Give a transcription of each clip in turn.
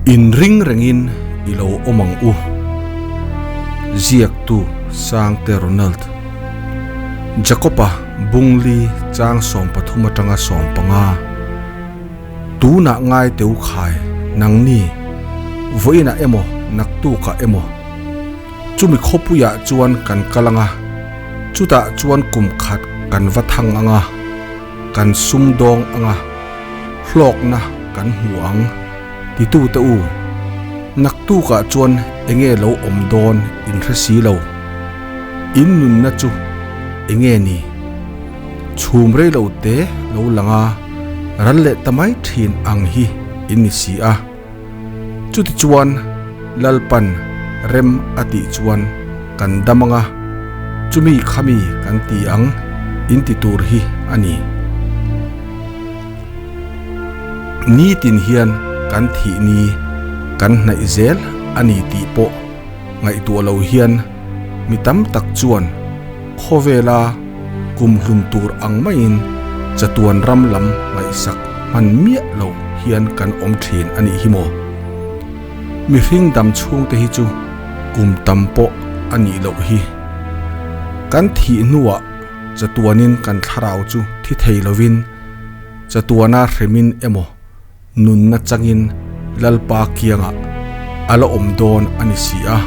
Inring rengin i lo awm ang u. Ziaktu Sangte Ronald. Jakob-a Bungli chang 13 atanga 15. Tunah ngai teu khai nangni vawiinah emaw naktukah emaw chumi khawpuiah chuan kan kal anga chutah chuan kum khat kan va thang anga kan sumdawng anga hlawkna kan hmu ang titute u. Naktukah chuan enge lo awm dawn in hre si lo. In nunna chu enge ni? Chhum rei lo te lo lang a, ral leh ta mai thin ang hi in ni si a. Chutichuan Lalpan rem a tih chuan kan dam anga, chumi khami kan ti ang in ti tur hi a ni. Nitin hian kan thih ni kan hnaih zel a ni tih pawh ngaihtuah lo hian mi tam tak chuan khawvela kum hlun tur ang maiin chatuan ram lam ngaihsak hman miah lo hian kan awm thin a nih hi maw? Mihring dam chhungte hi chu kum tam pawh a nih loh hi. Kan thih hnuah chatuanin kan thlarau chu thi thei lovin chatuana hremin emaw nunna changin Lalpa kiangah a la awm dawn a ni si a.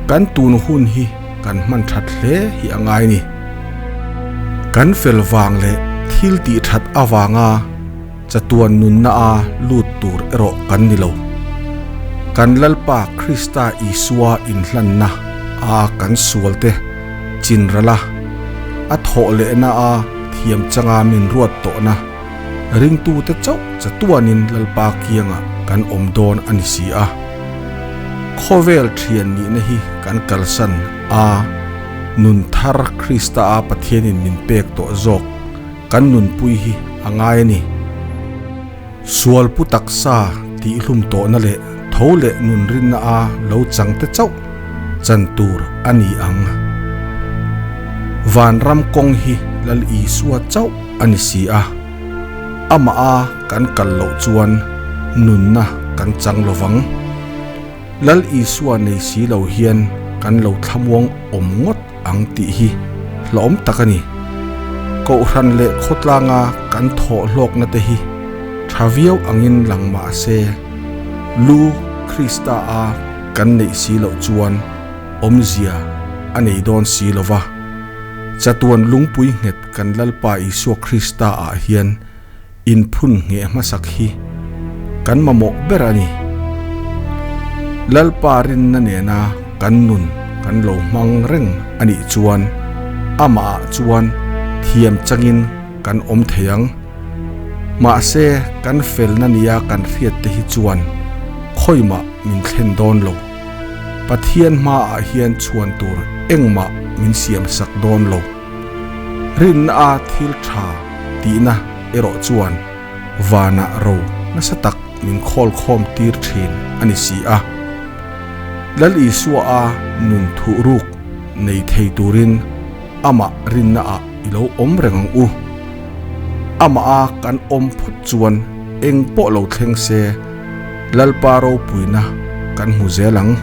Kan tun hun hi kan hman that hle hi a ngai ni. Kan fel vang leh thil tih that avanga chatuan nunna a lut tur erawh kan ni lo. Kan Lalpa Krista Isua inhlanna a kan sualte chinral a, a thawh lehna a thiam changa min ruat tawhna ringtute chauh chatuanin Lalpa kiangah kan awm dawn a ni si a. Khawvel thian nihna hi kan kalsan a, nun thar Krista a Pathianin min pek tawh zawk kan nunpui hi a ngai a ni. Sual pu taksa tihhlum tawhna leh tho leh nun rinna a lo chang te chauh chan tur a ni ang. Vanram kawng hi Lal Isua chauh a ni si a, amah a kan kal loh chuan nunna kan chang lovang. Lal Isua nei si lo hian kan lo thlamuang awm ngawt ang tih hi hlawm tak a ni. Kohhran leh khawtlanga kan thawh hlawkna te hi tha viau angin lang mah se, lu Krista a kan neih si loh chuan awmzia a nei dawn si lo va. Chatuan lungpui nghet kan Lalpa Isua Krista ah hian inphun ngheh hmasak hi kan mamawh ber a ni. Lalpa rinna nena kan nun kan lo hmang reng a nih chuan amah ah chuan thiam changin kan awm thei ang. Mahse kan felna nia kan hriat te hi chuan khawimah min thlen dawn lo. Pathian hmaah hian chhuan tur engmah min siam sak dawn lo. Rinna a thil tha tihna erawh chuan vanah ro nasa tak min khawl khawm tir thin a ni si a. Lal Isua a nun thuh ruk nei thei turin amah rinna ah i lo awm reng ang u. Amah a kan awm phawt chuan eng pawh lo thleng se Lalpa ropuina kan hmu zel ang.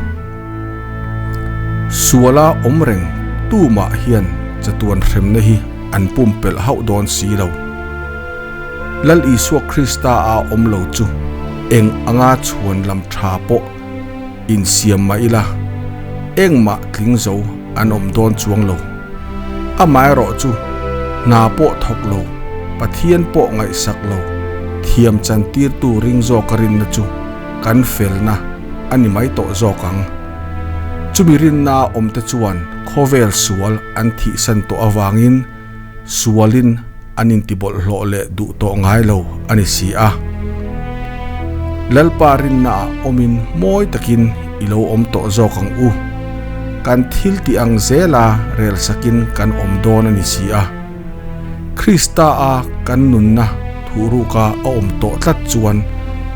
Suala awm reng tumah hian chatuan hremna hi an pumpelh hauh dawn si lo. Lal Isua Krista a awm lo chu eng anga chhuan lam tha pawh insiam mah ila, engmah tling zo an awm dawn chuang lo. Amaherawh chu hna pawh thawk lo, Pathian pawh ngaihsak lo, thiam chantirtu ring zawka rinna chu kan felna a ni mai tawh zawk ang. Chumi rinna awmte chuan khawvel sual an thihsan tawh avangin sualin an intibawlhhlawh leh duh tawh ngai lo a ni si a. Lalpa rinnaah awmin mawi takin i lo awm tawh zawk ang u. Kan thil tih ang zela rel sakin kan awm dawn a ni si a. Krista a kan nunna thuhruka a awm tawh tlat chuan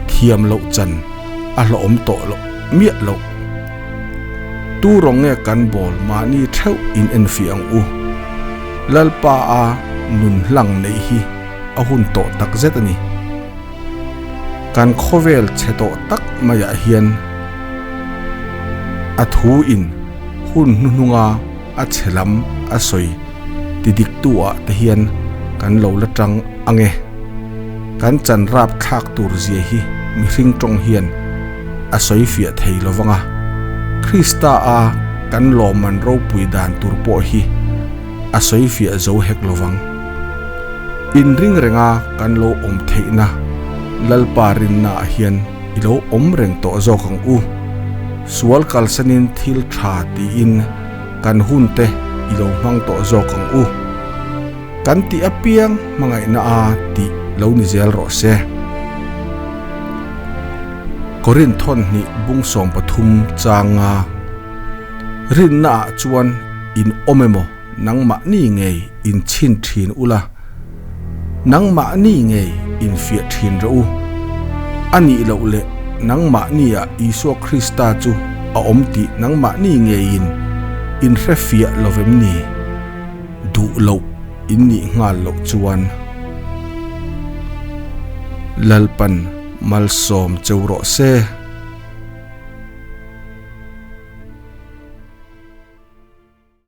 thiam loh chan a hlawhawm tawh loh miah loh. Tu rawng nge kan bawl mahni theuh in enfiah ang u. Lalpa a nun hlang neih hi a hun tawh tak zet a ni. Kan khawvel chhe tawh tak maiah hian a thu in hun hnuhnunga a chhe lam a sawi ti dik tu ah te hian kan lo la tang ang e. Kan chan rap thlak tur zia hi mihring tawng hian a sawi fiah thei lo vang a. Krista a kan lawmman ropui dan tur pawh hi a sawi fiah zo hek lo vang. Inring renga kan lo awm theihna Lalpa rinnaah hian i lo awm reng tawh zawk ang u. Sual kalsanin thil tha tiin kan hunte i lo hmang tawh zawk ang u. Kan tih apiang hmangaihna a tih lo ni zel rawh se. Korinth thawnhnih bung 13 changa rinnaah chuan in awm emaw nangmahni ngei in chhin thin ula, nangmahni ngei in fiah thin rawh u. A nih loh leh nangmahnia Isua Krista chu a awm tih nangmahni ngeiin in hre fiah lo vem ni? Duh loh in nih nghal loh chuan Lalpan malsawm cheu rawh se.